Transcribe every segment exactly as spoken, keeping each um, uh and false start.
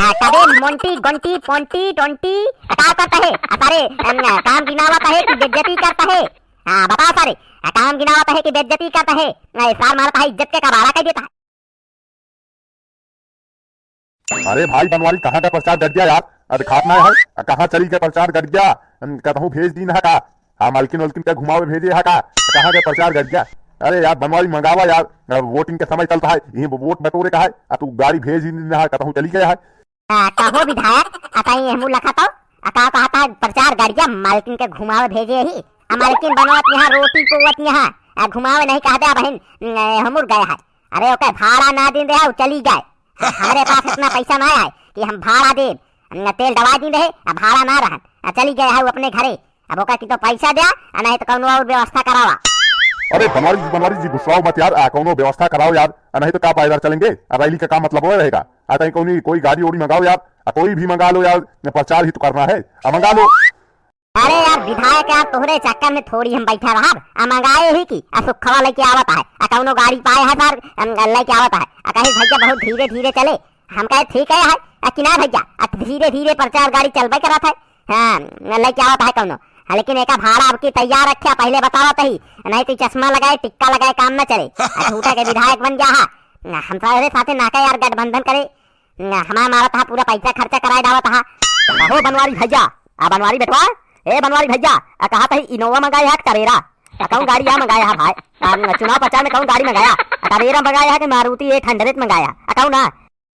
आ, कबे मोंटी, गोंटी, पोंटी, टोंटी, आ, का करता है? आ, सारे, अम, काम गिनावत है कि बेइज्जती करता है? हाँ, बताओ सारे, आ, काम गिनावत है कि बेइज्जती करता है? आ, सार मारता है, इज्जत के कबाड़ा कर देता है। अरे भाई बनवारी, कहाँ का प्रचार गड़ गया यार? अरे खात ना है, आ, कहाँ चली गया प्रचार गड़ गया? अम, कतहूँ भेज दीन है का? हाँ, मालकिन वालकिन के घुमावे भेजे है का? कहाँ के प्रचार गड़ गया? अरे यार, बनवारी मंगावा यार, अब वोटिंग के समय चलता है, यही वोट बटोरे का है, आ तू गाड़ी भेज ही नहीं रहा, कतहूँ चली गया है। आ, कहो विधायक, आ ताई हमू लखा तो, आ का कहता है, प्रचार गड़ गया, मालकिन के घुमावे भेजे ही, आ मालकिन बनवत यहाँ, रोटी पोवत यहाँ, आ घुमावे नहीं कहते, आ बहन, न, हमूर गए है। अरे ओके भाड़ा ना दिन रहे, चली गए। हमरे पास इतना पैसा ना आए कि हम भाड़ा देब। न तेल दवा दिन रहे, आ भाड़ा ना रहन, आ चली गए है अपने घरे। अब ओका की तो पैसा द्या, आ नहीं तो कौनो और व्यवस्था करावा। अरे बनवारी जी, बनवारी जी, गुस्साओ मत यार, आ, कौनो व्यवस्था कराओ यार, आ, नहीं तो का पैदल चलेंगे? आ, रैली का, का मतलब हो रहेगा? आ, कहीं कौनी, कोई गाड़ी ओड़ी मंगाओ यार, आ, कोई भी मंगा लो यार, प्रचार ही तो करना है, आ, मंगा लो। अरे यार विधायक यार, तोहरे चक्कर में थोड़ी हम बैठा रहब, आ, मंगाए ही की, आ, सुखवा लेके आवत है, आ, कौनो गाड़ी पाए है सर, अम, लेके आवत है, आ, कहीं भैया बहुत धीरे धीरे चले, हम कहे, "ठीक है, है, आ, कि ना भैया, आ, धीरे धीरे प्रचार गाड़ी चलबे करत है, हाँ, लेके आवत है कौनो।" हाँ, लेकिन एका भाड़ा अब की तैयार रखे, पहले बतावत ही, नहीं तो चश्मा लगाए, टिक्का लगाए, काम न चले। आ, झूठा के विधायक बन गया है, हम सारे साथे ना के यार गठबंधन करे, हमारा मारत हा, पूरा पैसा खर्चा कराए डावत हा। कहो बनवारी भैया, आ बनवारी बेटवा, ए बनवारी भैया, आ कहा था इनोवा मंगाए है टवेरा? आ कौन गाड़ी आ मंगाया है भाई? आ, चुनाव प्रचार में कौन गाड़ी मंगाया? आ टवेरा मंगाया है कि मारुति एट हंड्रेड मंगाया? आ कौन आ?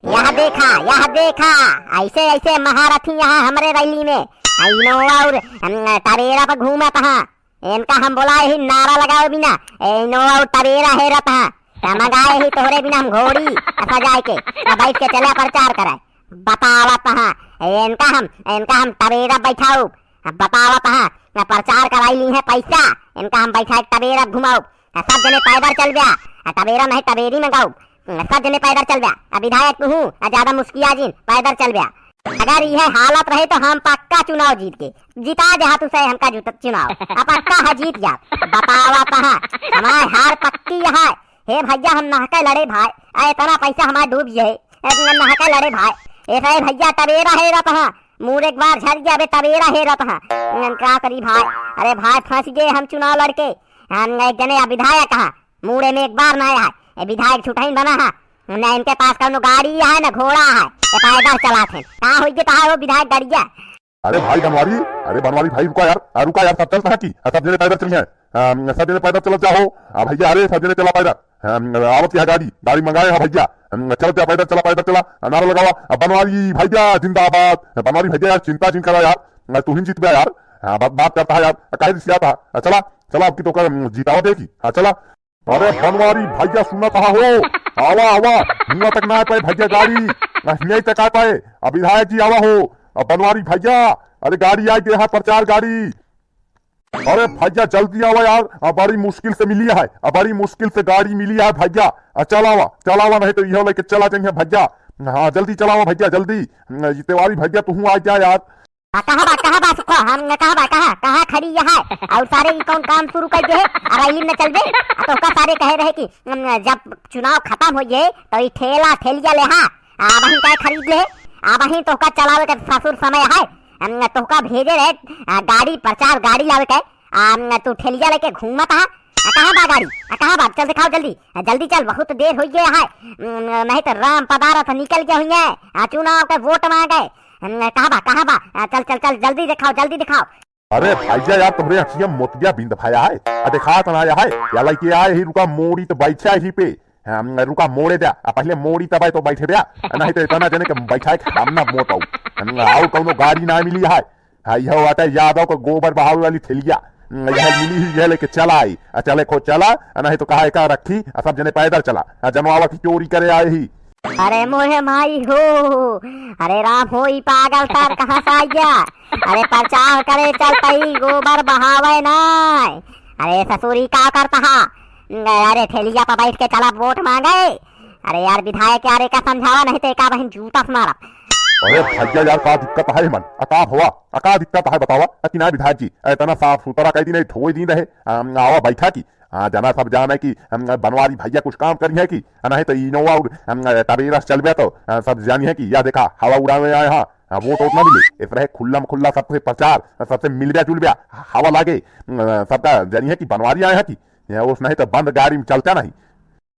यह देखा, यह देखा, ऐसे, ऐसे महारथी यहाँ हमरे रैली में, आ, इनोवा और, अम, टवेरा पर घूमत हाँ। इनका हम बोलाए ही नारा लगाओ बिना, ए, इनोवा और टवेरा हेरत हाँ। आ, मंगाए ही तोहरे बिना हम घोड़ी, आ, सजाए के, आ, बैठ के चला प्रचार कराए। बतावत हाँ, ए, इनका हम, इनका हम टवेरा बैठाऊ, आ, बतावत हाँ, आ, प्रचार कराई ली है पैसा, इनका हम बैठा के टवेरा घुमाऊ। आ, सब जने पैदल चल बा, आ, टवेरा नहीं टवेरी मंगाऊ, आ, सब जने पैदल चल बा। आ, विधायक तू हूँ, आ, ज्यादा मुस्किया जिन, पैदल चल बा। अगर यह हालत रहे तो हम पक्का चुनाव जीत के, जिता दे हाथ उसे हमका जूत चुनाव, आ, पक्का है जीत जा। बतावा पहा, हमार हार पक्की है। हे भैया हम नहके लड़े भाई, आ, इतना पैसा हमार डूब गए, ए, नहके लड़े भाई, ऐसा है भैया टवेरा हेरत हाँ, मूड़ एक बार झड़ गया, अबे टवेरा हेरत हाँ, का करी भाई, अरे भाई फंस गए हम चुनाव लड़के, हम एक जने विधायक हाँ, मूड़े में एक बार ना आया है। ए विधायक छुटहीन बना है, न इनके पास कौनो गाड़ी है, न घोड़ा है, ये पैदल चलात हैं। कहाँ होई के कहाँ हो विधायक गड़िया? अरे भाई बनवारी, अरे बनवारी भाई रुका यार, आ, रुका यार, सब चलता है कि, आ, सब जने पैदल चलिए, आ, सब जने पैदल चलत जाओ, आ, भैया अरे सब जने चला पैदल, आ, आवत यहाँ गाड़ी, गाड़ी मंगाए है भैया, आ, चलत जा पैदल चला, पैदल चला, आ, नारा लगावा, आ, बनवारी भैया जिंदाबाद, आ, बनवारी भैया यार चिंता जिन करा यार, आ, तू ही जीत गया यार, हाँ, बात, बात करता है यार, आ, काहे रिसियाता है, आ, चला, चला अब की तो कर, आ, जीतावा देगी, हाँ चला। अरे बनवारी भैया सुनत हा हो, आवा आवा, हुआ तक ना आ पाए भैया गाड़ी, ना हियाई तक आ पाए। अब विधायक जी आवा हो, अब बनवारी भैया, अरे गाड़ी आ गए है प्रचार गाड़ी। अरे भैया जल्दी आवा यार, अब बड़ी मुश्किल से मिली है, अब बड़ी मुश्किल से गाड़ी मिली है भैया। आ, चलावा चलावा, नहीं तो यह लेके चला जाएंगे भैया। हाँ जल्दी चलावा भैया जल्दी। ये तिवारी भैया तू आ जा यार। आ, कहाँ बा, कहाँ बा सुखवा? हम न कहाँ बा, कहाँ, कहाँ खड़ी यह है? और सारे ई कौन काम शुरू कर दे है? आ रैली में चलबे? आ तोहका सारे कहे रहे कि, हम, जब चुनाव खत्म हो जाए तो ई ठेला ठेलिया ले हा। आ बहिन का खरीद ले? आ बहिन तोहका चलावे के ससुर समय है। हम तोहका भेजे रहे, आ, गाड़ी प्रचार गाड़ी लावे के। आ, तू ठेलिया लेके घूमत हा। आ, कहाँ बा गाड़ी? आ, कहाँ बा? चल दिखाओ जल्दी। आ, जल्दी चल, बहुत देर हो गया है। उम, नहीं तो राम पदारथ निकल गया हुई है। आ, चुनाव के वोट मांगे। उम, कहाँ बा, कहाँ बा? आ, चल, चल, चल, जल्दी दिखाओ, जल्दी दिखाओ। अरे भैया यार, तोहरे अखिया मोतिया बिंद भाया है। आ, दिखात ना आया है। या लइके आए ही, रुका, मोड़ी तो बैठा ही पे। हम, रुका, मोड़े द्या। आ, पहले मोड़ी तब आए तो बैठे द्या। नहीं तो इतना जने के बैठा है कि हम ना मोटाऊ। हम, और कौनो गाड़ी ना मिली है। हाँ, यह बात है, यादव का गोबर बहावे वाली थैलिया, यह मिली ही, यह लेके चला आई। आ, चले खो चला, आ, नहीं तो कहा एका रखी, आ, सब जने पैदल चला। आ, जनवावा की चोरी करे आए ही। अरे मोहे माई हो, अरे राम हो, ई पागल सर कहाँ से आ गया? अरे प्रचार करे चलते ही गोबर बहावे ना। अरे ससुरी का करता हा? अरे ठेलिया पर बैठ के चला वोट मांगे। अरे यार विधायक यार, एका समझावा, नहीं तो एका बहिन जूता से मारब। अरे भैया यार, का दिक्कत है मन? आ का भवा? आ का दिक्कत है बतावा? आ कि ना विधायक जी, इतना साफ सुथरा कह दी नहीं, धोए दी रहे। आ, आवा बैठा की, हाँ, जना सब जाने कि, हम, बनवारी भैया कुछ काम करिहैं कि, आ, नहीं तो Innova और, हम, Tavera से चलबे तो, आ, सब जानिहैं कि या देखा, हवा उड़ावे आए हाँ, आ, वोट वोट ना मिले। इस तरह खुल्ला म खुल्ला सबसे प्रचार, सबसे मिलब्या जुलब्या, हवा लागे, आ, सबका जानिहैं कि बनवारी आए हाँ कि, या उस नहीं तो बंद गाड़ी में चलता नहीं।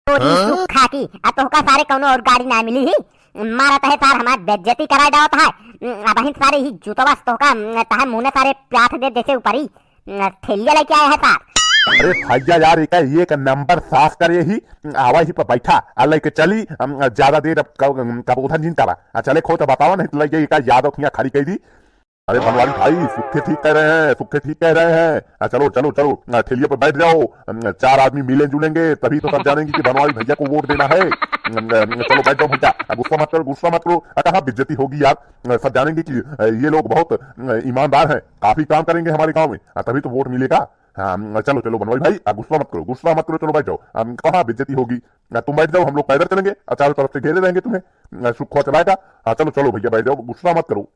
तोरी हाँ? सुखा की, आ तोहका सारे कौनो और गाड़ी ना मिली ही। मारत है सार, हमार बेइज्जती कराए डावत है। अबहिन सारे ही जूतवा से तोहका, तहे मुँह ने सारे प्याथ दे जैसे ऊपरी। ठेलिया लेके आए हैं सार। अरे भैया यार, एका एक नंबर सास करे ही, आवा ही पर बैठा, आ लेके चली, हम ज्यादा देर अब क-, कबोधन जिन करा। आ चले खो तो बतावा, नहीं तो लग जाई एका यादव खिया खड़ी कई दी। अरे बनवारी भाई, सुखे ठीक कह रहे हैं, सुखे ठीक कह रहे हैं। आ, चलो, चलो, चलो, आ, ठेलिया पर बैठ जाओ। अम, चार आदमी मिले जुलेंगे, तभी तो सब जानेंगे कि बनवारी भैया को वोट देना है। अम, अम, चलो, बैठ जाओ भैया। आ, गुस्सा मत करो, गुस्सा मत करो। आ, कहाँ बेइज्जती होगी यार? आ, सब जानेंगे कि, आ, ये लोग बहुत, आ, ईमानदार हैं, काफी काम करेंगे हमारे गाँव में। आ, तभी तो वोट मिलेगा। हाँ, अम, चलो, चलो बनवारी भाई, आ, गुस्सा मत करो, गुस्सा मत करो, चलो बैठ जाओ। अम, कहाँ बेइज्जती होगी? आ, तुम बैठ जाओ, हम लोग पैदल चलेंगे, आ, चारों तरफ से घेरे रहेंगे तुम्हें। आ, सुखवा चलाएगा। आ, चलो, चलो भैया, बैठ जाओ, गुस्सा मत करो।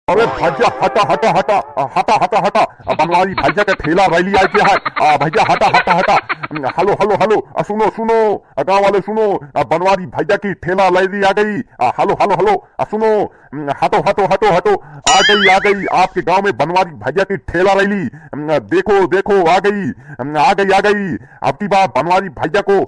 अरे भैया, हटा, हटा, हटा, आ, हटा, हटा, हटा। आ, बनवारी भैया का ठेला रैली आ गया है। आ, भैया, हटा, हटा, हटा। हलो, हलो, हलो। आ, सुनो, सुनो। आ, गाँव वाले सुनो। आ, बनवारी भैया की ठेला रैली आ गई। आ, हलो, हलो, हलो। आ, सुनो। हटो, हटो, हटो, हटो। आ गई, आ गई। आपके गाँव में बनवारी भैया की ठेला रैली। देखो, देखो, आ गई। आ गई, आ गई। अब की बार बनवारी भैया को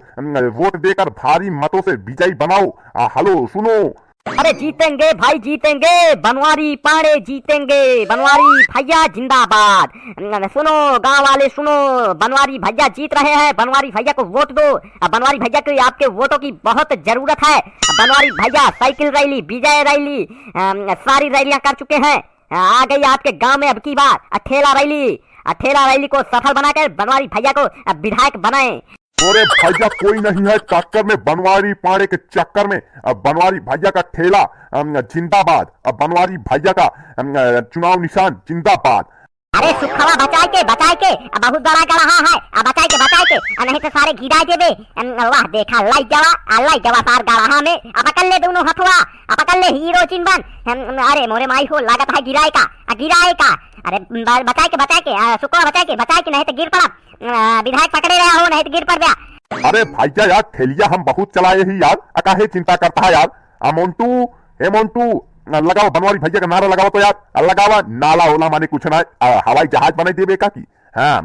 वोट देकर भारी मतों से विजयी बनाओ। आ, हलो, सुनो। अरे जीतेंगे भाई, जीतेंगे, बनवारी पांड़े जीतेंगे, बनवारी भैया जिंदाबाद। न, न, सुनो गांव वाले, सुनो, बनवारी भैया जीत रहे हैं, बनवारी भैया को वोट दो। अब बनवारी भैया को आपके वोटों की बहुत जरूरत है। अब बनवारी भैया साइकिल रैली, विजय रैली, अम, सारी रैलियां कर चुके हैं। आ गई आपके गांव में अब की बार अ ठेला रैली। अ ठेला रैली को सफल बनाकर बनवारी भैया को, अ, विधायक बनाएं। अरे भैया, कोई नहीं है टक्कर में बनवारी पांड़े के चक्कर में। अब बनवारी भैया का ठेला, अम, जिंदाबाद। अब बनवारी भैया का, अम, चुनाव निशान जिंदाबाद। अरे सुखवा बचाए के, बचाए के, अब बहुत बड़ा गड़हा है, अब बचाए के, बचाए के, अब नहीं तो सारे गिराए देबे। अम, वाह देखा, लाई गवा, आ लाई गवा सार गड़हा में, अब पकड़ ले दोनों हथवा, अब पकड़ ले हीरो चिंबन। अम, अरे मोरे माई हो, लागत है गिराए का, आ गिराए का। अरे ब-, बचाए के, बचाए के, आ, सुखवा बचाए के, बचाए के, नहीं तो गिर पड़ब। आ, विधायक पकड़े रहा हो, नहीं तो गिर पड़ गया। अरे भैया यार, ठेलिया हम बहुत चलाए ही यार, आ काहे चिंता करता है यार? आ मोंटू, ए मोंटू, आ लगावा बनवारी भैया का नारा लगावा तो यार, आ लगावा, नाला ओला माने कुछ ना, आ हवाई जहाज बनाई देबे का की? हाँ,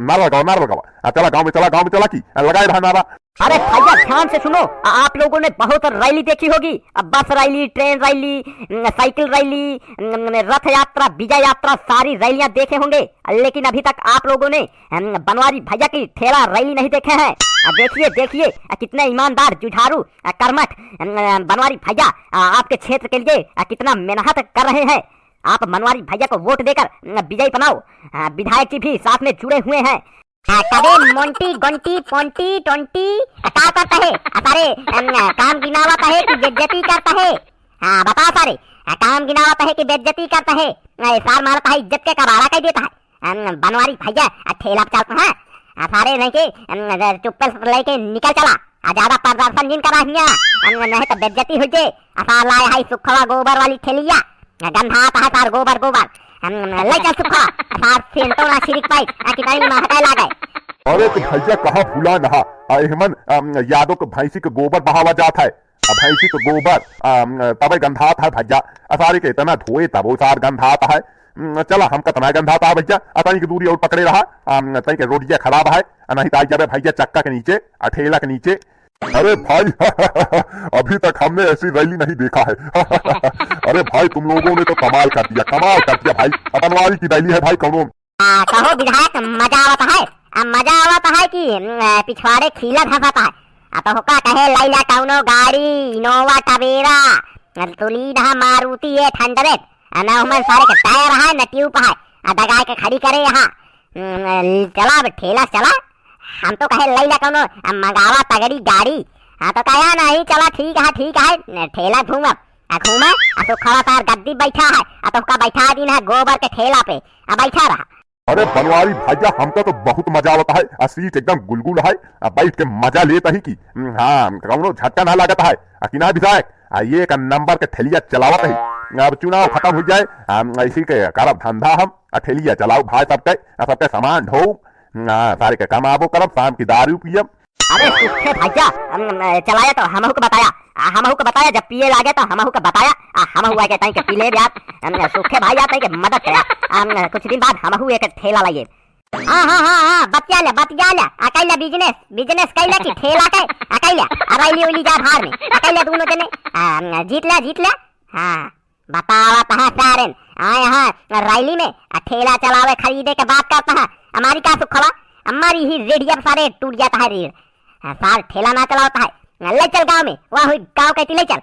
नारा लगावा, नारा लगावा, आ चला गाँव में, चला गाँव में, चला की, आ लगाए रहा नारा। अरे भैया ध्यान से सुनो, आ, आप लोगों ने बहुत रैली देखी होगी, अब बस रैली, ट्रेन रैली, न, साइकिल रैली, न, न, रथ यात्रा, विजय यात्रा, सारी रैलियां देखे होंगे, लेकिन अभी तक आप लोगों ने, न, बनवारी भैया की ठेला रैली नहीं देखे हैं। आ, देखिए, देखिए, आ, कितने ईमानदार, जुझारू, आ, कर्मठ, न, बनवारी भैया, आ, आपके क्षेत्र के लिए, आ, कितना मेहनत कर रहे हैं। आप बनवारी भैया को वोट देकर, न, विजयी बनाओ। आ, विधायक जी भी साथ में जुड़े हुए हैं। हाँ, तबे मोंटी, गोंटी, पोंटी, टोंटी, आ, का करता है? आ, सारे, अम, काम गिनावत है कि बेइज्जती करता है? हाँ, बताओ सारे, आ, काम गिनावत है कि बेइज्जती करता है? आ, सार मारता है, इज्जत के कबाड़ा कर देता है। अम, बनवारी भैया, आ, ठेला पे चलता है। आ, सारे नहीं के, अम, चुप्पे से लेके निकल चला। आ, ज्यादा प्रदर्शन जिन करा हियाँ। अम, नहीं तो बेइज्जती हो जे। आ, सार लाए है सुखवा गोबर वाली ठेलिया। गंधात है सार गोबर, गोबर। हम, ले चल सुखा, सार सेंटो ना छिड़क पाई, आ कितनी महकाए लागे। अरे तो भैया कहाँ भुला नहा, आ एहमन, अम, यादव के भैंसी के गोबर बहावा जात है, आ भैंसी के गोबर, अम, तबे गंधात है भैया, आ सारे के इतना धोए तबो सार गंधात है। अम, चला हम कतना गंधात है भैया, आ तनी के दूरी और पकड़े रहा, अम, तनी के रोडिया खराब है, आ नहीं तो आ जाबे भैया चक्का के नीचे, आ ठेला के नीचे, अरे भाई, अभी तक हमने ऐसी रैली नहीं देखा है। अरे भाई, तुम लोगों ने तो कमाल कर दिया, कमाल कर दिया भाई। अब बनवारी की रैली है भाई, कौनो। आ, कहो विधायक, मजा आवत है। आ, मजा आवत है कि, न, पिछवाड़े खीला धसत है। आ, तो होका कहे लैला कौनो गाड़ी, Innova Tavera, न, तुली ना मारुति एट हंड्रेड। आ, ना हमन सारे के टायर है, ना ट्यूब है। आ, दगाए के खड़ी करे यहाँ। न, चला अब ठेला से चला। हम तो कहे लैला कौनो, आ, मंगावा तगड़ी गाड़ी। हाँ तो कहा नहीं, चला ठीक है, ठीक है, न, ठेला घूमब। आ घूमे, आ सुखवा सार गद्दी बैठा है, आ तोहका बैठा दीन है गोबर के ठेला पे, आ बैठा रहा। अरे बनवारी भैया, हमका तो बहुत मजा आवत है, आ सीट एकदम गुलगुल है, आ बैठ के मजा लेत ही की, हम्म, हाँ, कौनो झटका ना लागत है, आ कि ना विधायक, आ एक नंबर के ठेलिया चलावत ही। अब चुनाव खत्म हो जाए, हम ऐसी के करब धंधा हम, आ ठेलिया चलाओ भाई सबके, आ सबके सामान ढो, हाँ, सारे के कमाबो करब, शाम की दारू पियब। अरे सुखे भैया, हम, हम, चलाया तो हमहू के बताया, आ, हमहू के बताया, जब पिए लागे तो हमहू के बताया, आ, हमहू आके ताई के पी ले यार। हम, सुखे भाई आते के मदद करे। हम, कुछ दिन बाद हमहू एक ठेला लाइए। हाँ, हाँ, हाँ, हाँ, बतिया ले, बतिया ले, आ, कैले business, business कैले की ठेला के, आ, कैले, आ, रैली उली जा भाड़ में, आ, कैले दोनों जने, आ, जीत ले, जीत ले। हाँ, बतावा तहाँ सारेन, आए हाँ रैली में, आ, ठेला चलावे खरीदे के बात करता है, हमारी का सुखवा, हमारी ही रेडियम सारे टूट जाता है रीढ़। हाँ, सार ठेला ना चलावता है, ले चल गाँव में, वहाँ हुई गाँव कहती ले चल।